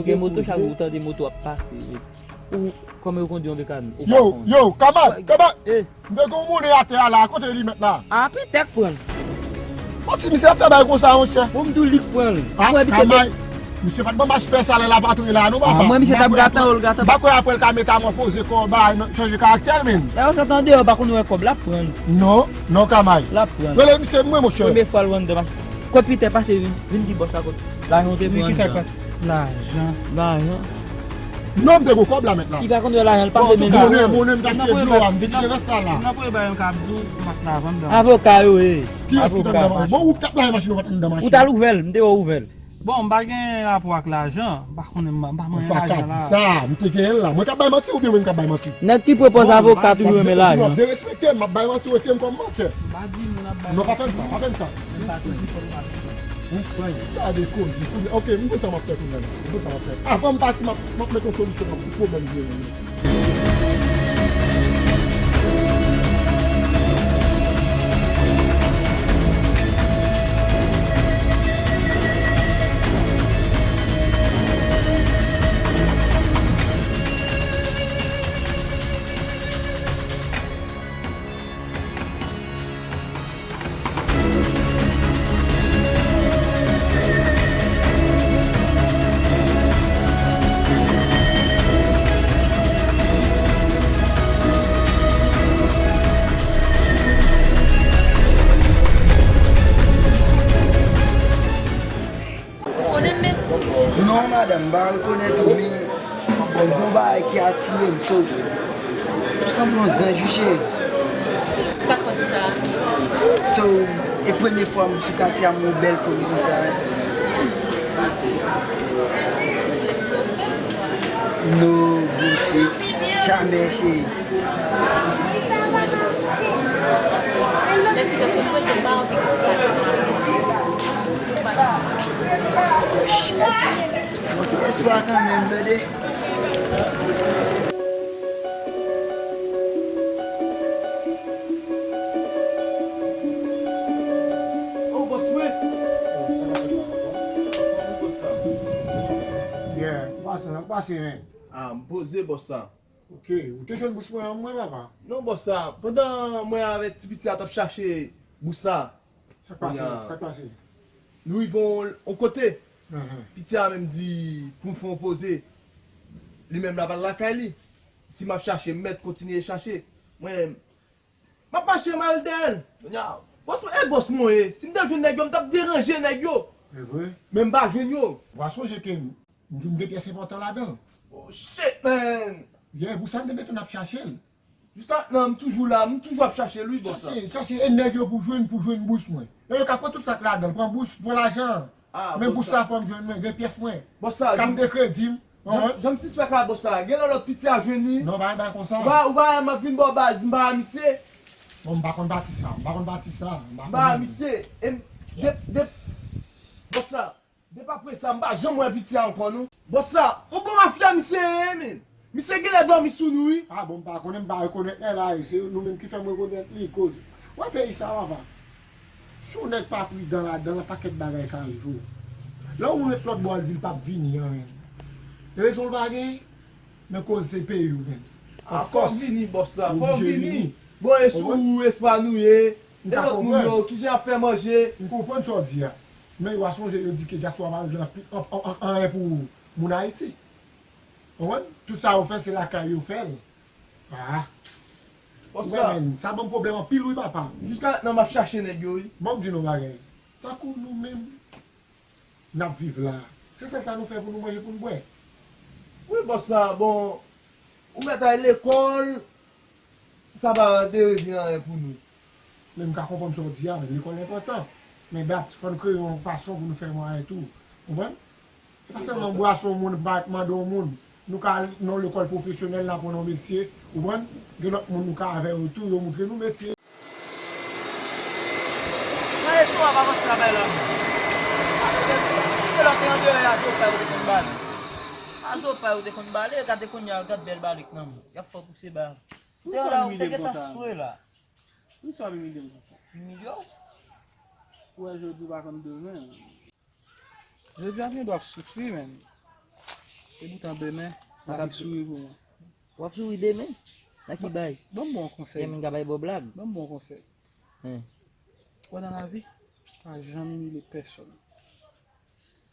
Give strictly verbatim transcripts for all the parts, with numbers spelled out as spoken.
Gen moto chak jou ou tande moto ap pase. Ou kòman yo kondi yon mekanik? Ou pa Yo, konn. Yo, Kamay, Kamay. Eh. M te gen yon moun atè a la, kote li mèt la? A, petèt pran l. Bon, ti misye ap fè bagay konsa, monchè. Bon, m di w li k pran l. A, Mwen, misye Kamay, misye pa t ban m asipè salè la pa tou la, non, papa. Mwen, misye t ap gate anwo, l gate anba. M pa kwè apre l ka metamòfoze kò, ba, chanje karaktè l, menm. Lè yo sot andeyò, pa konn wè kòb, l ap pran l. Non, non, Kamay. L ap pran l. Rele misye mwen, monchè. Premye fwa l rann nan machin. Kot Pitè pase vin, vin di bòs la kot. Lajan w te pran anndan. Lajan. Lajan. Non, m te gon kòb la mèt la. Li pa konn wè lajan, l pase men. Bon, antouka, monnen, monnen, m t achte dlo a, m te kite rès la la. Nan premye bagay m ka ap di w, m ap lavan anndan. Avoka yo ye. Kiyès ki t anndan machin? Bon, ou t ap lave machin, ou pa t anndan machin. Ou t al ouvè l, m te wè w ouvè l. Bon, m pa gen rapò ak lajan, m pa konnen, m pa manyen lajan la. Ou pa ka di sa, m te genyen l la. Mwen k ap bay manti oubyen mwen m k ap bay manti? Nèg ki pwopoze avoka toujou renmen lajan. W ap derespekte m, m ap bay manti, w retire m kòm mantè. M pa di moun ap bay manti. Non, pa fè m sa, pa fè m sa. M pa kwè. Ou kwè. Gade koze, kounye, ok, m konn sa m ap fè kounye a la. M konn sa m ap fè. Avan m pati, m ap, m ap mete yon solisyon nan pwoblèm m genyen yo. Ou konnen m mesye? Non, madanm, m pa rekonèt ou, men gon bagay ki atire m, so, ou sanble yon zanj, wi, cheri. Sa k fè w di sa? So, e premye fwa m sou katye a, m wè yon bèl fanm konsa. No, bouche, jamè, cheri. Mèsi paske m prese, m pa anvi kontak. Shit. Mwen kite espwa kanmenm, tande. Oh, bòs mwen. Oh, sa k ap fèt la, anfòm? Anfòm, bòs sa. Yeah, ou pase, ou pase, men. Ah, m poze, bòs sa. Ok, ou te jwenn bous mwen an mwen, papa? Non, bòs sa, pandan mwen avèk ti piti a t ap chache bous la, sa k pase? Kounye a, sa k pase? Nou rive on, on kote, mhm, piti a menm di pou m fè on poze. Li menm l ap al lakay li. Si m ap chache, m mèt kontinye chache. Mwen, m ap mache, m al dèyè l. Kounye a, bòs mwen, e bòs mwen ye. Si m te jwenn nèg yo, m t ap deranje nèg yo. E vre? Men m pa jwenn yo. W a sonje ke m, m jwenn de pyès enpòtan ladan l. Oh, shit, man! Yeah, pou sa m te mete n ap chache l. Jiska mentnan, m toujou la, m toujou ap chache l, wi, bòs la. Chache, chache, e nèg yo pou jwenn, pou jwenn bous mwen. Yo, yo ka pran tout sa k ladan l, pran bous, pran lajan an. Ah, men bòs la, fò m jwenn mwen, gen pyès mwen. Bòs sa, k ap de kredi m. Jan, jan m sispèk la, bòs sa, genlè lòt piti a jwenn li. Non, pa gen bagay konsa. Ou pa, ou pa wè m ap vin ba w baz, m pa wè misye. Bon, m pa konn pati sa, m pa konn pati sa, m pa konn. M pa wè misye. E m, de, de, bòs sa. Depi apre sa, m pa janm wè piti a ankò, non. Bòs sa, on bon mafya misye ye, men. Misye genlè dòmi sou nou, wi. Ah bon, m pa konnen, m pa rekonèt nèg la, e se nou menm ki fè m rekonèt li, koz. Wè peyi sa, papa. Si yon nèg pa pridan ladan l, pakèt bagay ka rive w. Lè w ret lòt bò, l di l p ap vini an, men. Rezon l pa gen, men koz se peyi w, men. Ah, fò w vini, bòs la, fò w vini. Bon, e sou espwa nou ye, e lòt moun yo, kijan y ap fè manje? M konprann sa w di a. Men w a sonje yo di ke dyaspora pa regle anpi-, an, an, an, anyen pou moun Ayiti. Konprann? Tout sa yo fè, se lakay yo fè l. Ah. Ou wè, men, sa ban m pwoblèm anpil, wi, papa. Jiska mentnan, m ap chache nèg yo, wi. Ban m di nou yon bagay. Tankou nou menm, n ap viv la. Se sèl sa nou fè pou nou manje, pou nou bwè. Wi, bòs sa, bon, ou mèt al lekòl, sa pa devni anyen pou nou. Men m ka konprann sa w di a, men lekòl enpòtan. Men dat, fò n kreye yon fason pou nou fè mwayen tou. Konprann? E pa sèlman bwason moun, pa mande yon moun. Nou ka al nan yon lekòl pwofesyonèl, n aprann yon metye. Konprann? Gen lòt moun nou ka avè yo tou, yo moutre nou metye. Mwen, si w ap avanse a bay la, men. Se lòt te andeyò a, se w pa yo te konn bale. A zo pa yo te konn bale, gade kounye a, gad bèl bale k nan men. Y ap fè w pouse ba. Poukisa w ap imilye m konsa? Poukisa w ap imilye m konsa? Imilye w? Ou wè jodi w pa konn demen. Jodi a gen dwa ap soufri, men. E poutan demen, m ap souri pou mwen. W ap souri demen? Nan ki bay? Ban m bon konsèy. Demen ka bay bò blag. Ban m bon konsèy. Hen. Wè nan lavi, pa janm imilye pèsòn.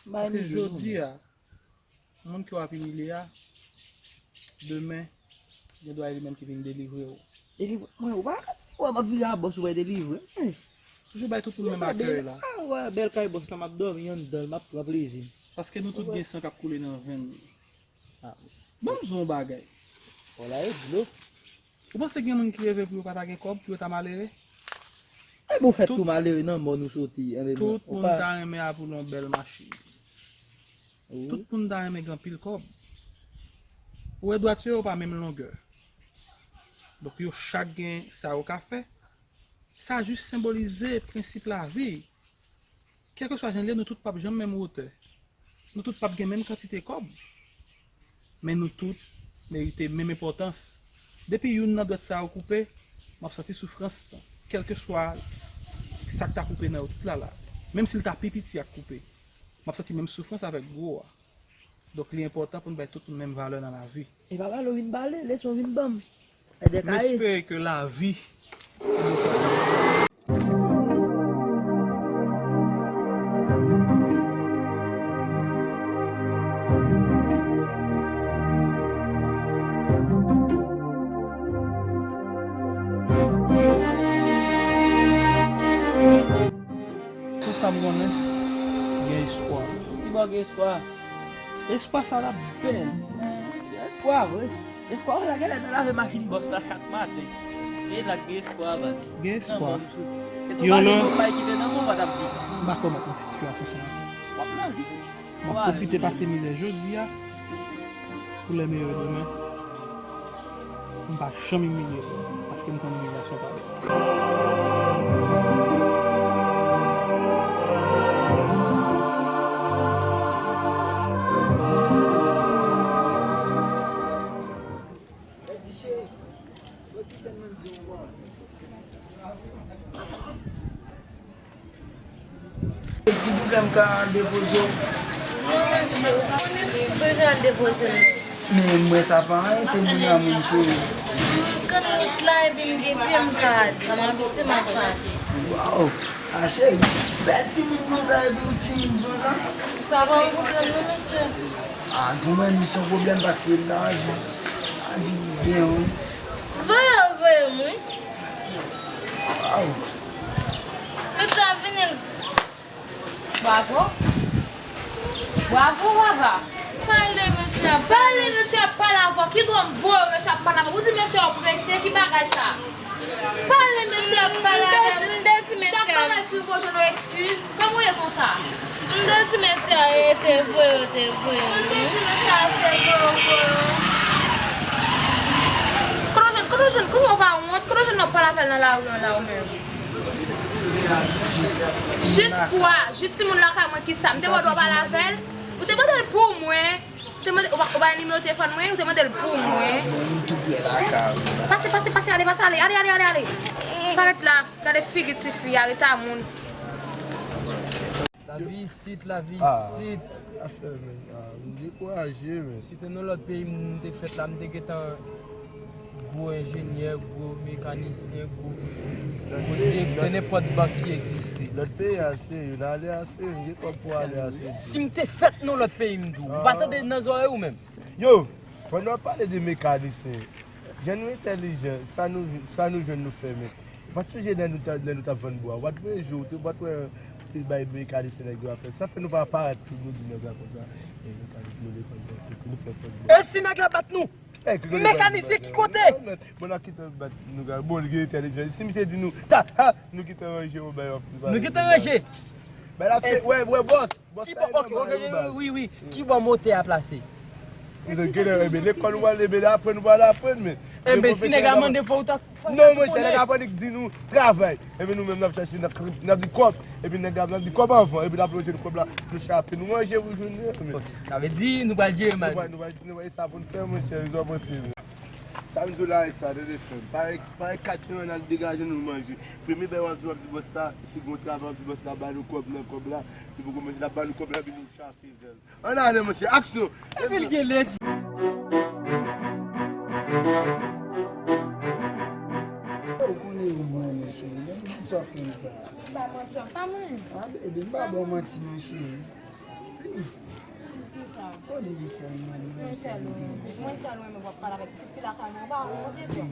Paske jodi a, moun ke w ap imilye a, demen, gen dwa e li menm ki vin delivre w. Delivre? Mwen, ou pa wè m ap vire a bòs ou pa delivre. Toujou bay tout moun menm akèy la. Ah, wè, bèl kay bòs la, m ap dòmi anndan l, m ap pran plezi m. Paske nou tout gen san k ap koule nan venn nou. Ban m di w yon bagay. Wala e dlo. Ou panse gen moun ki reve pou yo pa ta gen kòb, pou yo ta malere? Ay bon, fèt tou malere nan mò nou soti. Tout moun ta renmen a pou l yon bèl machin. Tout moun ta renmen gen anpil kòb. Ou wè dwati yo pa menm longè. Donk yo chak gen sa yo ka fè. Sa jis senbolize prensip lavi. Kèlkeswa jan l ye, nou tout p ap janm menm wotè. Nou tout p ap gen menm kantite kòb. Men nou tout merite menm enpòtans. Depi youn nan dwèt sa yo koupe, m ap santi soufrans lan. Kèlkeswa sa k ta koupe nan yo tout la la. Menm si l ta pi piti ak koupe, m ap santi menm soufrans avèk gwo a. Donk, li enpòtan pou n bay tout moun menm valè nan lavi. E pa pale w vin pale, leson w vin ban m. Fè de kaye. M espere ke lavi Tout sa m konnen, gen espwa. Ki bò gen espwa? Espwa sa l ap bèl. Gen espwa vre. Espwa w la genlè nan lave machin bòs la chak maten. E la gen espwa, baz. Gen espwa. Yon lè, m pa kwè m ap nan sitiyasyon sa. W ap nan vi. M ap pwofite pase mizè jodi a pou lè meyè demen. M pa janm imilye, paske m konn imilyasyon pa bèl. Silvouplè, m ka al depoze w? Non, mesye, ou konnen m bezwen al depoze m non. Men mwen sa pa anyen, se moun nan moun cheri. M konn wout la epi m gen pye m ka ale. M abitye mache a pye. Waw! A cheri, bèl timoun konsa epi ou timid konsa. Sa pa yon pwoblèm non, mesye. A, pou mwen, li se yon pwoblèm paske lavi, lavi gen, wi. Voye, voye m, wi. Waw. Mesye ap vini. Bravo. Bravo, Vava. Pale, mesye ap pale. Pale, mesye ap pale avè w. Ki dwa m voye w, mesye ap pale avè w? Ou di mesye ap prese, ki bagay sa? Pale, mesye ap pale avè m. M te di mesye. Chak bagay ki rive w jwenn yon eskiz. Kòman w ye konsa? M te di mesye a rete voye w te voye m. M te di mesye a rete voye w voye w. Kote w jwenn, kote w jwenn, kote w pa wont, kote w jwenn w ap pale avè l nan lari an la ou menm? Jis kwa? Jis timoun lakay mwen kisa? M te wè w ap pale avè l? Ou te mande l pou mwen? Ou te mande, ou pa, ou pa gen nimewo telefòn mwen? Ou te mande l pou mwen? Non, m tou pre lakay ou. Pase, pase, pase, ale, pase, ale, ale, ale, ale, ale. Parèt la, gade figi tifi a, rete a moun. Lavi isit, lavi isit. Ah, afè, men, ah, m dekouraje, men. Si te nan lòt peyi m te fèt la, m te gentan gwo enjenyè, gwo mekanisyen, gwo, gwo direktè nenpòt bank ki egziste. Lòt peyi a serye, n ale a serye, m gen kòb pou ale a serye. Si m te fèt nan lòt peyi, m di w, ou pa tande nan zòrèy ou menm. Yo, pandan w ap pale de mekanisyen, jan nou entèlijan, sa nou, sa nou jwenn nou fè, men. Ou pa t sonje lè nou t ap, lè nou t ap vann bwa, ou pa t wè jou, ou pa t wè bay mekanisyen nèg yo ap fè. Sa fè nou pa parèt pou nou di nèg la konsa, e mekanisyen nou depann de tout, nou fè pòt bwa. E si nèg la bat nou? Mekanisyen ki kote? Bon, n ap kite bat nou, bon, li gen entèlijans. Si misye di nou, ta, ha, nou kite ranje, ou bay yon. Nou kite ranje. Bay la, se, wè, wè, bòs. Bòs, ki bò, ok, ok, wi, wi. Ki bò motè a plase? Ebe, lekòl ou al, ebe, aprann ou al aprann, men. Ebe, si nèg la mande fò ou ta. Non, monchè, nèg la pa annik di nou travay. Epi nou menm n ap chache, n ap, n ap di kòb. Epi nèg la, n ap di kòb anvan. Epi n ap lonje nou kòb la, nou chape, nou manje pou jounen. Ok, sa vle di nou pral jere mal. Nou pral, nou pral, nou pral, e sa pou n fè, monchè, sa w panse? Sa m di w la, e sa, tande frè m. Parèy, parèy kat semenn al degaje nou manje. Premye bagay w ap di, w ap di bòs la, si gon travay, w ap di bòs la ba nou kòb nan kòb la. Li poko manje, l ap ba nou kòb la, vin chape zèl. Ann ale, monchè, aksyon! Epi l gen lès. Ou konnen ou mwen, monchè. Men poukisa w ap fè m sa? M pa manti, w ap pa mwen. Ah, baby, m pa ba w manti, non, cheri. Please. Please ki sa? Konnen yon sèl mwen, yon sèl mwen. Mwen sèl mwen, men w ap pale avèk tifi lakay mwen, w pa honte, tou.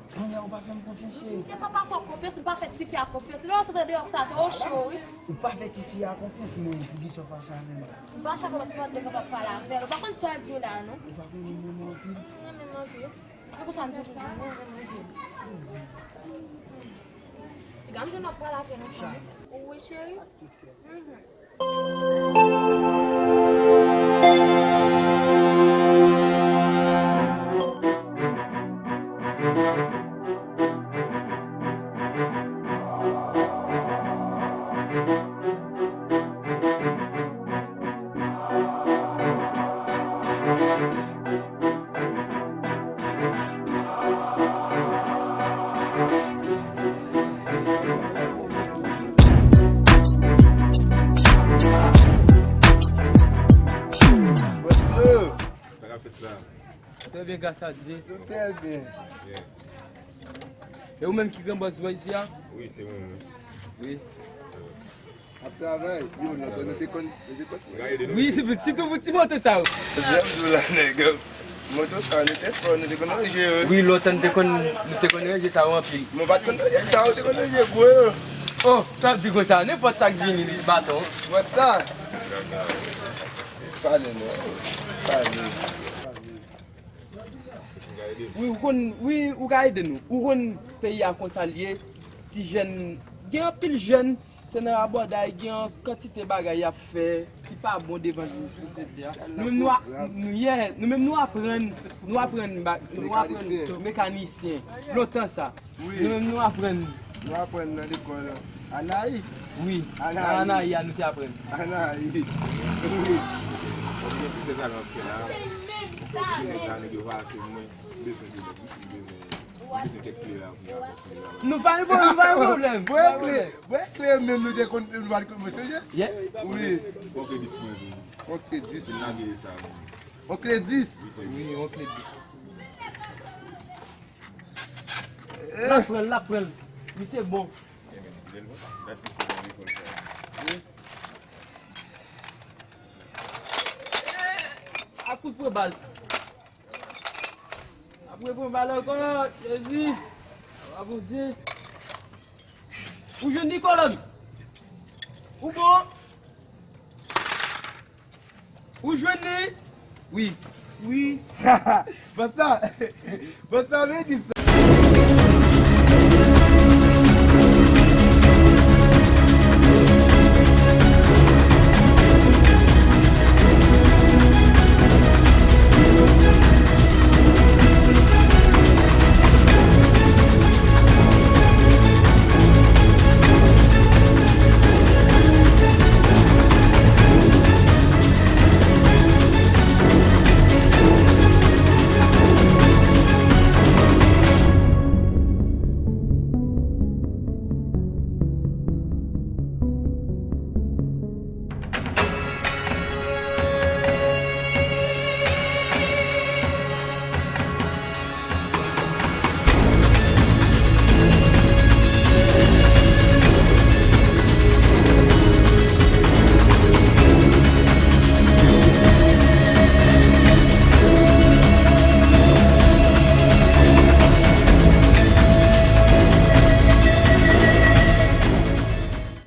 Kounye a ou pa fè m konfyans, cheri. Te pa, pa fè w konfyans, m pa fè tifi a konfyans. Lè w sot andeyò konsa, twò cho, wi. Ou pa fè tifi a konfyans, men poukisa w fache avè m? M fache avè w paske m pa t gen kapab pale avè l. Ou pa konn sa l di w la, non? Ou pa konn renmen mwen anpil? M renmen m anpil. Se pou sa m toujou di w, mwen renmen w anpil. Piga m jwenn w ap pale avè l ansanm, wi. Wi, cheri. Mhm. Sa k ap fèt la? Trè byen, gras a Dye. Trè byen. E ou menm ki gran bòs bò isi a? Wi, se mwen menm. Wi. Ap travay. Yo, lontan nou te konn, nou te konn. Wi, sitou pou ti moto sa yo. Jan m di w la, nèg. Moto sa, nou te fò, nou te konn ranje yo. Wi, lontan nou te konn, nou te konn ranje sa yo anpil. Mwen pa t konn ranje sa yo, te konn ranje gwo yo. Oh, t ap di konsa, nenpòt sa k vini, baton. Wè sa? Pale non. Pale. Wi, ou konn, wi, ou ka ede nou. Ou konn peyi a konsa l ye, ti jèn, gen anpil jèn, se nan rabòday, gen yon kantite bagay y ap fè ki pa bon devan sosyete a. Nou menm nou a-, nou, yeah, nou menm nou aprann, nou aprann ba-, nou aprann mekanisyen lontan sa. Wi. Nou menm nou aprann. Nou aprann nan lekòl Anayi. Wi, nan Anayi a nou te aprann. Anayi. Wi. Kòm gen plis de sa nan fè la. Kòm gen sa nèg yo pase mwen, m bezwen de lòt, m bezwen, m bezwen kèk kle la pou y ap fè la. Nou pa gen pwoblèm, nou pa gen pwoblèm. Mwen kle, mwen kle menm nou te konn, nou pa t konn mwen chanje. Yeah. Wi. Fò ke dis mwen vini. Fò ke dis. Se lage sa. Oncle dis. Wi, Oncle dis. L ap pran l, l ap pran l. Misye bon. A kout pran bal. Apre pran bal ankò, Jezi. Papa Bondye. Ou jwenn li, Kolòn? Ou bon? Ou jwenn li? Wi. Wi. Bòs la. Bòs la, men di sa.